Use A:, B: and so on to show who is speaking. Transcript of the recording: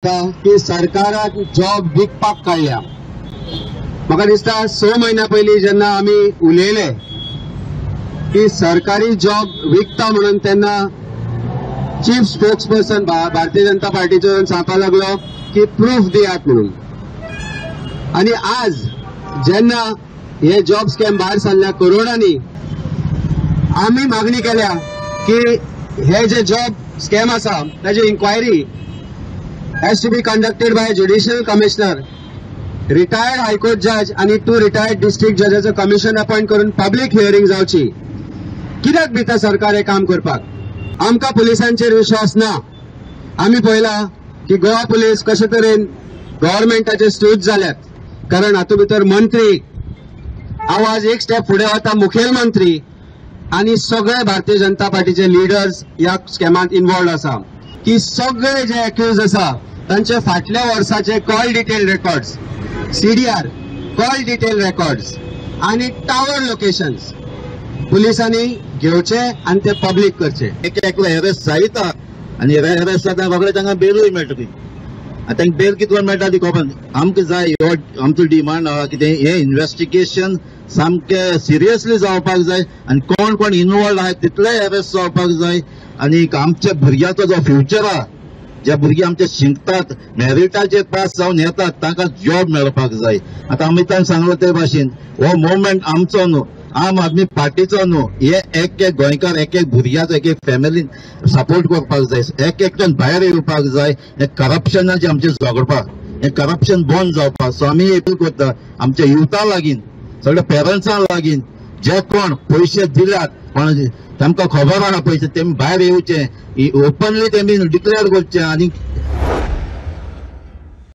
A: की सरकाराक जॉब विकपाक काडल्या. म्हाका दिसता 6 म्हयन्या पयलीं जेन्ना आमी उलयले की सरकारी जॉब विकता म्हणून, तेन्ना chief spokes person Bharatiya Janata पार्टीचो सांगपाक लागलो की प्रूफ दियात म्हणून. आनी आज जेन्ना हे जॉब स्कॅम भायर सरल्या करोडांनी, आमी मागणी केल्या की हे जे जॉब स्कॅम आसा ताची inquiry has to be conducted by a judicial commissioner, retired high court judge आणि 2 retired district judges commission appoint करून पब्लिक हियरिंग जावची. कित्याक भिता सरकार हे काम करपाक? आमकां पुलिसांचेर विश्वास ना. आमी पळयला की गोवा पुलीस कशे तरेन गव्हर्मेंटाचे स्टूज जाल्यात, कारण हातूंत भितर मंत्री आवाज एक स्टेप फुडें वता, मुखेलमंत्री आनी सगळे भारतीय जनता पार्टीचे लिडर्स ह्या स्कॅमांत इन्वॉल्व आसा. की सगळे जे एक्यूज आसा तांचे फाटल्या वर्साचे call detail records, CDR call detail records आनी टावर लोकेशन्स पुलिसांनी घेवचे आनी ते पब्लीक करचे.
B: एक एकलो हॅरेस जायता आनी हॅरेस जाता रोखडे तांकां बेलूय मेळटली. आनी तांकां बेल कितलो मेळटा ती खबर आमकां जाय. हो आमचो डिमांड आहा कितें हें इन्वेस्टिगेशन सामकें सिरियसली जावपाक जाय आनी कोण कोण इनवॉल्व आहा तितलेय अरेस्ट जावपाक जाय. आनी आमच्या भुरग्याचो जो फ्युचर आहा, जे भुरगे आमचे शिकतात मेरिटाचेर पास जावन येतात तांकां जॉब मेळपाक जाय. आतां अमितान सांगलो ते भाशेन हो मुवमेंट आमचो न्हू, आम आदमी पार्टीचो न्हू, हे एक एक गोंयकार एक एक भुरग्याचो एक एक फॅमिलीन सपोर्ट करपाक जाय, एक एकट्यान भायर येवपाक जाय. हे करप्शनाचे आमचे झगडपाक, हे करप्शन बंद जावपाक. सो आमी अपील करता आमच्या युथा लागीं, सगळ्या पेरंट्सां लागीं, जे कोण पयशे दिल्यात कोण तांकां खबर आहा पयशे, तेमी भायर येवचे, ओपनली तेमी डिक्लेअर करचे आनी